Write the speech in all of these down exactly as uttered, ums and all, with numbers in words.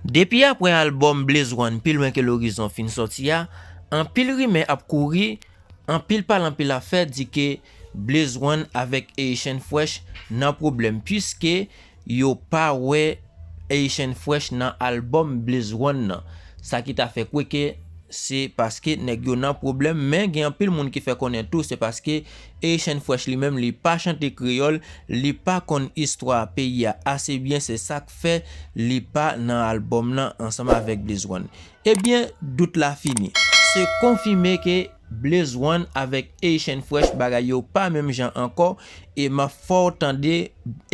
Depi apre albòm Blaze One Pi Lwen Ke Lorizon fin sòti a, anpil rimè ap kouri, anpil pale anpil afè di ke Blaze One avèk Haitian Fresh nan pwoblèm, piske yo pa wè Haitian Fresh nan albòm Blaze One nan. Sa ki ta fè kwè ke se paske nèg yo nan pwoblèm, men gen anpil moun ki fè konnen tou se paske Haitian Fresh li menm li pa chante kreyòl, li pa konn istwa peyi a ase byen, se sa k fè li pa nan albòm nan ansanm avèk Blaze One. Ebyen, dout la fini. Se konfime ke Blaze One avèk Haitian Fresh bagay yo pa menm jan ankò, e m ap fè w tande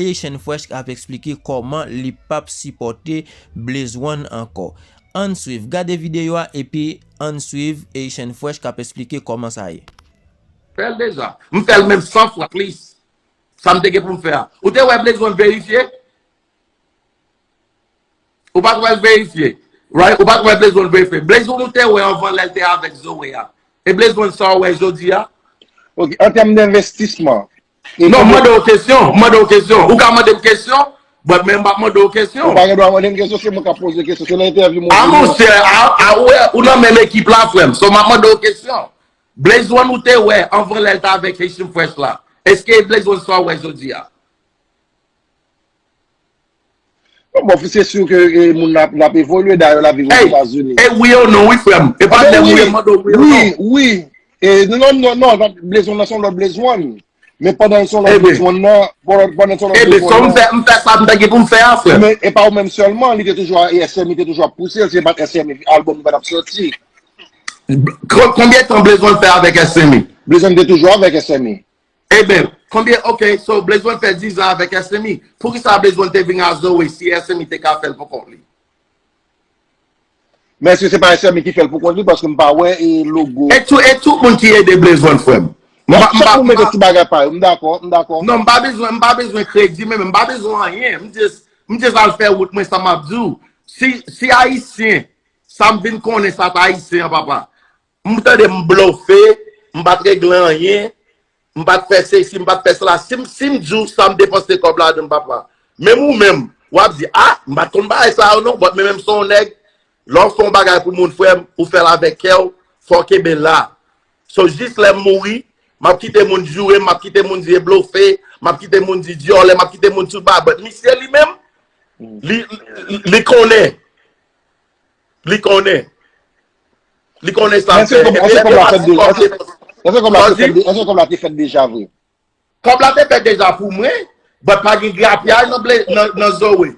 Haitian Fresh k ap eksplike kòman li p ap sipòte Blaze One ankò. Ann swiv, gade videyo a epi ann swiv Haitian Fresh k ap eksplike kòman sa ye. Fè l deja. M fè l menm san fwa plis. Sa m te gen pou m fè a. Ou te wè Blaze One verifye? Ou pa t wè l verifye. Right? Ou pa t wè Blaze One verifye. Blaze One ou te wè anvan lè l te avèk Zoe a. E Blaze One sa w wè jodi a? Ok, an tèm denvestisman. Non, m mande w kesyon. M mande w kesyon. Ou ka mande m kesyon, but men m p ap mande w kesyon. Ou pa gen dwa mande m kesyon, se mwen k ap poze kesyon. Se nan entèvyou mwen. A monchè, a, a, ou wè, ou nan menm ekip la, frè m. So, m ap mande w kesyon. Blaze One ou te wè anvan lè l t avèk Haitian Fresh la. Èske Blaze One sa w wè jodi a? Bon, bon, se si ke e, moun ap, ap evolye, dayè l ap viv Ozetazini. E wi ou non, wi, frè m. E pa lè m wi, mande w wi ou non. Wi, wi. E, non, non, non, non, Blaze One nan se yon lòt Blaze One. Men pandan l se yon lòt Blaze One nan, pandan l se yon lòt Blaze One nan. Ebyen, sa m fè, m fè sa m ta gen pou m fè a, frè m. Men e pa ou menm sèlman, li te toujou, S M I te toujou ap pouse l, se pa t S M I, albòm li pa t ap sòti. Konbyen tan Blaze One fè avèk S M I? Blaze One te toujou avèk S M I. Ebyen, konbyen, ok, so Blaze One fè diz an avèk S M I. Poukisa Blaze One te vin a Zoe si S M I te ka fè l pou kont li? Men èske se pa S M I ki fè l pou kont li paske m pa wè e logo. E tout, e tout moun ki ede Blaze One, frè m. M pa, m pa, m pa. Chak moun mete ti bagay pa yo, m dakò, m dakò. Non, m pa bezwen, m pa bezwen kredi, men m pa bezwen anyen. M just, m just al fè wout mwen, sa m ap di w. Si, si Ayisyen, sa m vin konnen sa t Ayisyen an, papa. M tande m blofe, m pa t regle anyen, m pa t fè sesi, m pa t fè sela. Si m, si m di w sa m depanse kòb ladan, papa. Menm ou menm, w ap di, a, m pa t konn bagay sa yo non, but men menm se yon nèg, lè w fè yon bagay pou moun, frè m, ou fè l avèk kè w, fò w kenbe la. So, jis lè m mouri, m ap kite moun joure m, m ap kite moun di e blofe, m ap kite moun di dyòlè, m ap kite moun tout bagay, but misye li menm, li, li, li konnen. Li konnen. Li konnen sa l fè. Epi lè depanse kòb li. Èske kòb la te fèt deja vre? Kòb la te fèt deja pou mwen, but pa gen grapyay nan, nan, nan Zoe.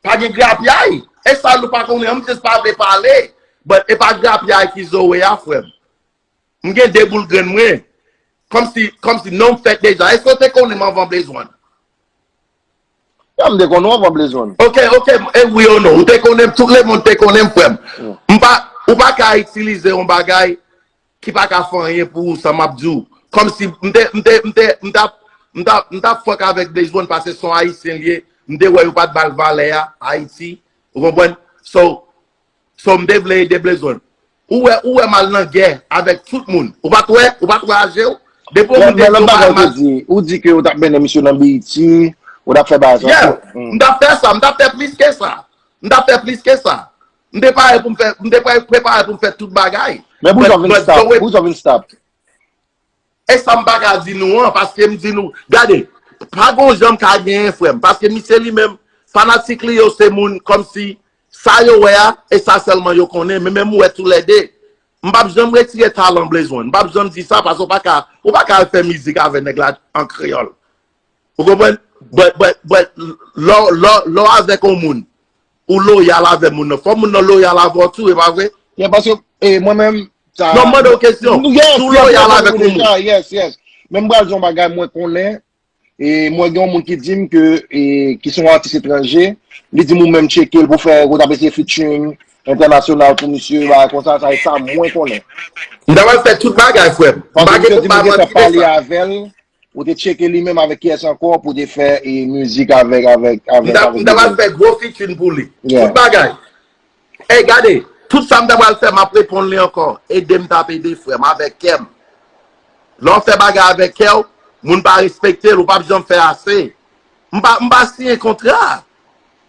Pa gen grapyay. E sa nou pa konnen, m just pa vle pale, but e pa grapyay ki Zoe a, frè m. M gen de boul grenn mwen. Kòmsi, kòmsi non m fèt deja. Èske w te konnen m anvan Blaze One? Ya, m te konnen w anvan Blaze One. Ok, ok, e wi ou non. Ou te konnen m, tout lemonn te konnen m, frè m. M pa, ou pa ka itilize yon bagay ki pa ka fè anyen pou ou, sa m ap di w. Kòmsi m te, m te, m te, m t ap, m t ap, m t ap fuck avèk Blaze One paske se yon Ayisyen l ye. M te wè yo pa t ba l valè a, Ayiti. Ou konprann? So, So m te vle ede Blaze One. Ou wè, ou wè m al nan gè avèk tout moun. Ou pa t wè, ou pa t wè aje w. Depi w moute di w pa al mal. Ou di ke ou t ap mennen misye nan B E T, ou t ap fè bagay sa. Yeah, m t ap fè sa, m t ap fè plis ke sa. M t ap fè plis ke sa. M te pare pou m fè, m te pare, prepare pou m fè tout bagay. Men poukisa w vin stop? Poukisa w vin stop? E sa m pa ka di nou an, paske m di nou, gade, pa gon jan m ka genyen frè m, paske misye li menm, fanatik li yo se moun kòmsi sa yo wè a, e sa sèlman yo konnen, men menm ou wè toulède. M p ap janm retire talan Blaze One, m p ap janm di sa, paske w pa ka, ou pa ka al fè mizik avè nèg la an kreyòl. Ou konprann? But, but, but, lè w, lè w, lè w avèk yon moun, ou loyal avè moun nan. Fò moun nan loyal avè w tou, e pa vre? Yeah, paske, e, mwen menm, sa. Non, m mande w kesyon. Si w loyal avèk yon moun. Yes, yes. Men m pral di w yon bagay mwen konnen. E mwen gen yon moun ki di m ke, e, ki se yon atis etranje, li di m ou menm tcheke l pou fè, ou t ap eseye featuring entènasyonal pou misye, bagay konsa, sa e sa mwen konnen. M ta pral fè tout bagay, frè m. M pa gen pou m pa manti de sa. Ou te tcheke li menm avèk kiyès ankò pou te fè e mizik avèk, avèk, avèk, avèk. M ta, m ta pral fè gwo featuring pou li. Yeah. Tout bagay. Ey, gade, tout sa m ta pral fè, m ap reponn li ankò. Ede m t ap ede frè m, avèk kè m. Lè w fè bagay avèk kè w, moun pa respekte l, ou p ap janm fè ase. M pa, m pa siyen kontra.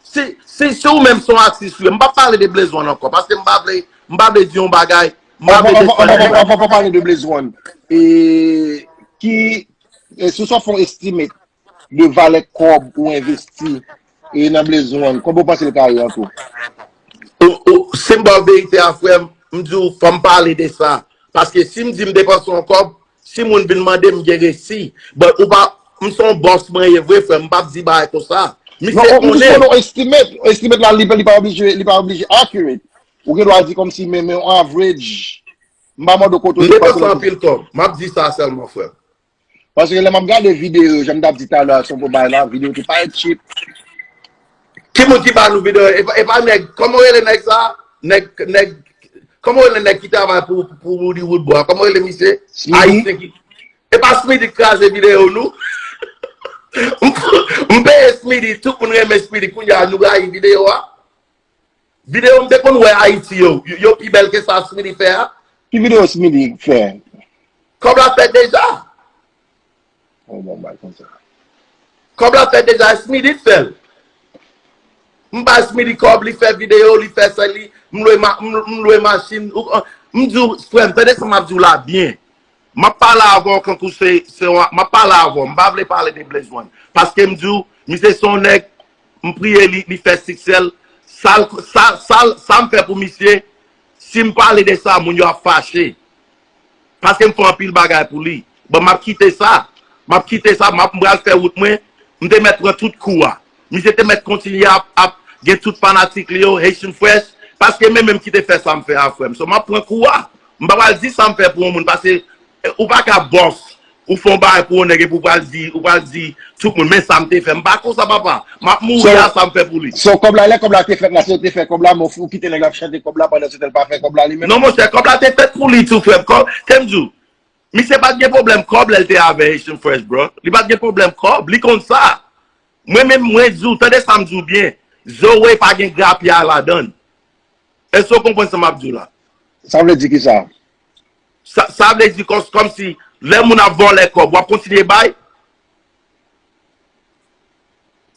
Si, si, si ou menm se yon atis ou ye, m p ap pale de Blaze One ankò, paske m pa vle, m pa vle di yon bagay, m pa vle desann moun. Anvan, anvan, anvan, anvan, anvan pale de Blaze One, e, ki, e, si w fè yon estimate de valè kòb ou envesti e nan Blaze One, konbyen w panse l ka ye an tou? Ou, ou, si m ba w verite a, frè m, m di w, fò m pale de sa. Paske si m di m depanse yon kòb, si moun vin mande m, m gen resi. But ou pa, m se yon bòs mwen ye vre, frè m, m p ap di bagay konsa. Misye konnen. Non, m jis mande w estimate. Estimate la, li, li pa oblije, li pa oblije accurate. Ou gen dwa di kòmsi, men, men yon average. M pa mande w kote w depanse. M depanse anpil kòb. M ap di sa sèlman, frè m. Paske lè m ap gade videyo, jan m t ap di talè a, sou bagay la, videyo te parèt cheap. Ki moun ki ba nou videyo? E pa, e pa nèg, kòman w rele nèg sa? Nèg, nèg, kòman w rele nèg ki travay pou, pou Roody Woodboy? Kòman w rele misye? Ayisyen ki. E pa Smithy k kraze videyo nou. M, m peye Smithy, tout moun renmen Smithy, kounye a nou rayi videyo a. Videyo m te konn wè Ayiti yo, yo, yo pi bèl ke sa Smithy fè a. Ki videyo Smithy fè? Kòb la fèt deja. Oh, bon, bay konsa. Kòb la fèt deja, Smithy t fè l. M bay Smithy kòb, li fè videyo, li fè sa, li, m lwe, m lwe machin. M di w, frè m, tande sa m ap di w la byen. M ap pale avè w kankou se, se, m ap pale avè w. M pa vle pale de Blaze One. Paske m di w, misye se yon nèg, m priye li, li fè siksè l. Sa, sa, sa, sa m fè pou misye, si m pale de sa, moun yo ap fache. Paske m fè anpil bagay pou li. Bon, m ap kite sa. M ap kite sa, m ap, m pral fè wout mwen. M te mèt pran tout kou a. Misye te mèt kontinye ap, ap gen tout fanatik li yo, Haitian Fresh. Paske men menm ki te fè sa m fè a, frè m. So, m ap pran kou a. M pa pral di sa m fè pou yon moun, paske ou pa ka bòs, ou fè yon bagay pou yon nèg epi ou pral di, ou pral di tout moun, men sa m te fè. M pa konsa, papa. M ap mouri a sa m fè pou li. So, kòb la, lè kòb la te fèt la, se ou te fè kòb la, men ou kite nèg la ap chante kòb la pandan se tan l pa fè kòb la li menm? Non, monchè, kòb la te fèt pou li tou, frè m. Kòb, te m di w, misye pa t gen pwoblèm kòb lè l te avè Haitian Fresh, bro. Li pa t gen pwoblèm kòb, li konn sa. Mwen menm, mwen di w, tande sa m di w byen, Zoe pa gen grapya ladan l. Èske w konprann sa m ap di w la? Sa vle di kisa? Sa, sa vle di kòm, kòmsi lè moun ap vòlè kòb, w ap kontinye bay?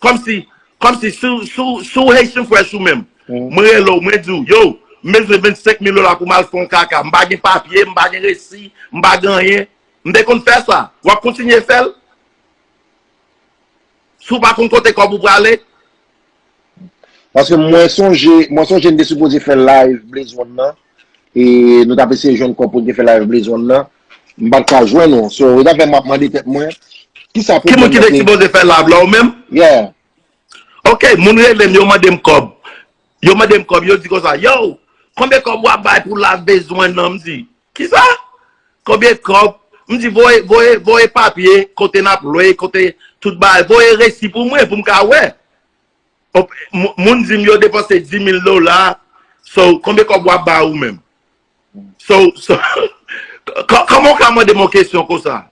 Kòmsi, kòmsi si, si, si w Haitian Fresh ou menm, mwen rele w, mwen di w, yo, m bezwen vennsenk mil dola pou m al fè yon kaka, m pa gen papye, m pa gen resi, m pa gen anyen, m te konn fè sa, w ap kontinye fè l? Si w pa konn kote kòb ou prale? Paske mwen sonje, mwen sonje n te sipoze fè live Blaze One nan. E nou t ap eseye jwenn kòb pou n te fè live Blaze One nan. M pa t ka jwenn ou. So, e dafè m ap mande tèt mwen, kisa pwoblèm nan te? Ki moun ki te sipoze fè live la, ou menm? Yeah. Ok, moun rele m, yo mande m kòb. Yo mande m kòb, yo di konsa, yo, konbyen kòb w ap bay pou live Blaze One nan? M di, kisa? Konbyen kòb? M di, voye, voye, voye papye, kote n ap lwe, kote tout bagay, voye resi pou mwen, pou m ka wè. Moun di m yo depanse dis mil dola. So, konbyen kòb w ap ba ou menm? So, so, kòman w ka mande m yon kesyon konsa?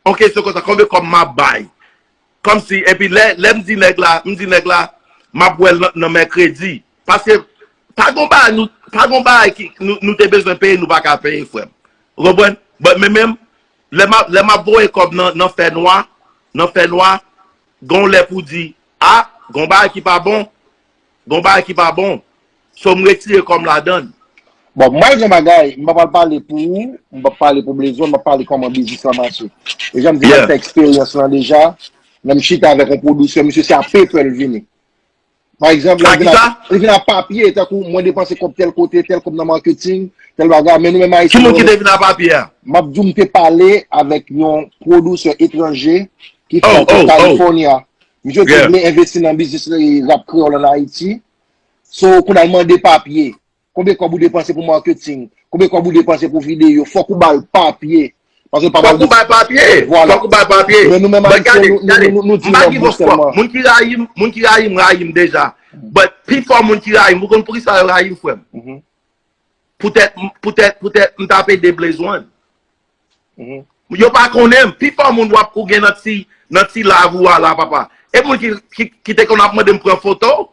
Yon kesyon konsa, konbyen kòb m ap bay? Kòmsi, epi lè, lè m di nèg la, m di nèg la, m ap wè l nan, nan mèkredi. Paske, pa gon bagay, nou, pa gon bagay ki, nou, nou te bezwen peye, nou pa ka peye, frè m. Ou konprann? But men menm, lè m ap, lè m ap voye kòb nan, nan fè nwa, nan fè nwa, gon lè pou di, a, gon bagay ki pa bon, gon bagay ki pa bon. So m retire kò m ladan l. Bon, m pral di yon bagay, m pa pral pale pou ou, m p ap pale pou Blaze One, m ap pale kòman biznis lan mache. E jan m di, m ap fè eksperyans lan deja, lè m chita avèk yon pwodisè, misye se a PayPal vini. Pa egzanp, lè l vin a, li vin a papye, tankou mwen depanse kòb tèl kote, tèl kòb nan marketing, tèl bagay, men nou menm Ayisyen. Ki moun ki te vin a papye a? M ap di w, m te pale avèk yon pwodisè etranje ki fèt o California. Misye te vle envesti nan biznis rap kreyòl an Ayiti. So, kounye a l mande papye. Konbyen kòb ou depanse pou marketing? Konbyen kòb ou depanse pou videyo? Fòk ou ba l papye. Paske l pa ba l. Fòk ou bay papye. Vwala. Fòk ou bay papye. Men nou menm Ayisyen, nou, nou, nou, nou di yon bout sèlman. Moun ki rayi m, moun ki rayi m, rayi m deja. But pifò moun ki rayi m, ou konn poukisa yo rayi m, frè m? Poutèt, poutèt, poutèt m t ap ede Blaze One. Yo pa konnen m. Pifò moun w ap, ou gen nan ti, nan ti live ou a la, papa. E moun ki, ki, ki te konn ap mande m pran foto.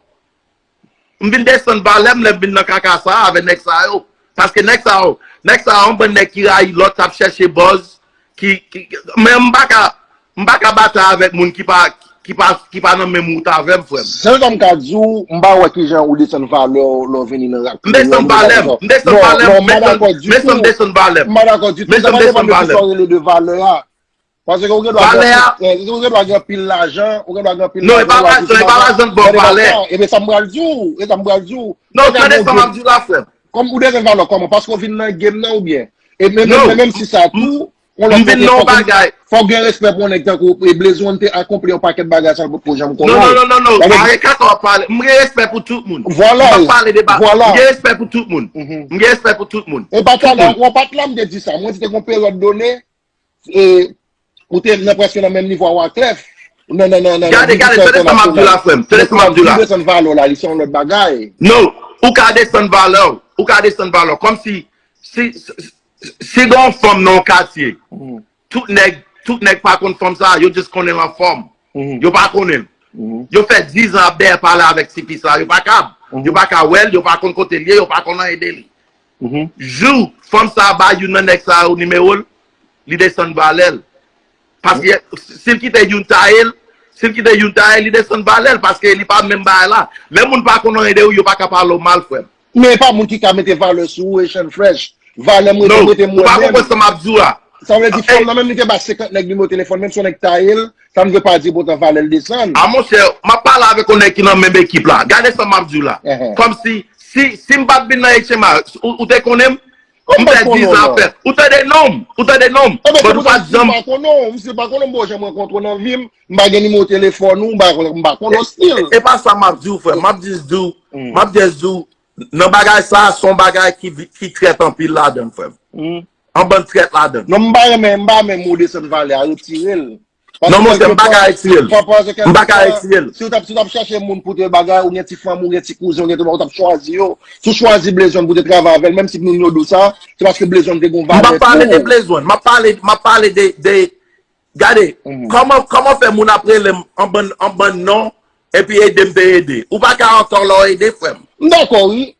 M vin desann valè m lè m vin nan kaka sa a avè nèg sa yo. Paske nèg sa yo, nèg sa yo, yon bann nèg ki rayi lòt, k ap chèche buzz, ki, ki, men m pa ka, m pa ka batay avèk moun ki pa, ki pa, ki pa nan menm wout avè m, frè m. Sèl sa m ka di w, m pa wè kijan ou desann valè w lè w vini nan rap kreyòl. M desann valè m, m desann valè m, m desann valè m. M pa dakò ditou. Sa va depann de kisa w rele de valè a. Paske ou gen dwa gen anpil lajan, ou gen dwa gen anpil lajan. Non, e pa lajan, e pa lajan k ba w valè. Ebyen sa m pral di w, e sa m pral di w. Non, tande sa m ap di w la, frè m. Kòm ou desann valè w kòman? Paske w vin nan game nan oubyen? E menm, menm, menm si sa tou, yon lòt kote, fòk, fòk gen respè pou yon nèg tankou Blaze One te akonpli yon pakèt bagay sa l potko janm konnen. Non, non, non, non, non, pa gen kaka w ap pale. M gen respè pou tout moun. Vwala. M p ap pale de ba, m gen respè pou tout moun. M gen respè pou tout moun. E pa talè, w pa t la m te di sa. Mwen di te gen yon peryòd done, e, ou te nan prèske nan menm nivo a Wyclef. Nan, nan, nan, nan, nan. Gade, gade, tande sa m ap di w la, frè m. Tande sa m ap di w la. Li desann valè w la, li se yon lòt bagay. Non, ou ka desann valè w. Ou ka desann valè w. Kòmsi, si, si, si gen yon fanm nan yon katye, tout nèg, tout nèg pa konn fanm sa, yo just konnen l anfòm. Yo pa konnen l. Yo fè diz an ap dèyè pale avèk tifi sa, yo pa kab. Yo pa ka wè l, yo pa konn kote l ye, yo pa konn anyen de li. Jou fanm sa a ba youn nan nèg sa yo nimewo l, li desann valè l. Paske si l kite youn taye l, si l kite youn taye l, li desann valè l, paske li pa menm bagay la. Lè moun pa konn anyen de ou, yo pa ka pale w mal, frè m. Men e pa moun ki ka mete valè sou ou, Echann Fresh. Valè m rete, rete mwen menm. Non, ou pa konprann sa m ap di w la. Sa vle di fanm nan menm li te ba senkant nèg nimewo telefòn, menm si yon nèg taye l, sa m vle pa di poutan valè l desann. A monchè, m ap pale avèk yon nèg ki nan menm ekip la. Gade sa m ap di w la. Kòmsi, si, si m pa t vin nan H M I, ou, ou te konnen m? M fè diz an ap fè. Ou tande non m? Ou tande non m? But ou pa t janm. M pa konnen w, m pa konnen w, m pa janm rankontre w nan vi m. M pa gen nimewo telefòn ou, m pa, m pa konnen w still. E pa sa m ap di w, frè. M ap just di w, m ap just di w, nan bagay sa, se yon bagay ki, ki trèt anpil ladan l, frè m. Yon bann trèt ladan l. Non, m pa renmen, m pa renmen mo desann valè a, retire l. Non, monchè, m pa ka retire l. M pa ka retire l. Si w t ap, si w t ap chèche moun pou te bagay, ou gen ti fanmi, ou gen ti kouzen, ou gen tout, ou t ap chwazi yo. Si w chwazi Blaze One pou te travay avè l, menm si moun yo di w sa, se paske Blaze One te gen yon valè tou. M p ap pale de Blaze One, m ap pale, m ap pale de, de, gade, kòman, kòman fè moun ap rele m an bann, an bann non, epi ede m te ede. Ou pa ka ankò lè w ede, frè m. M dakò, wi.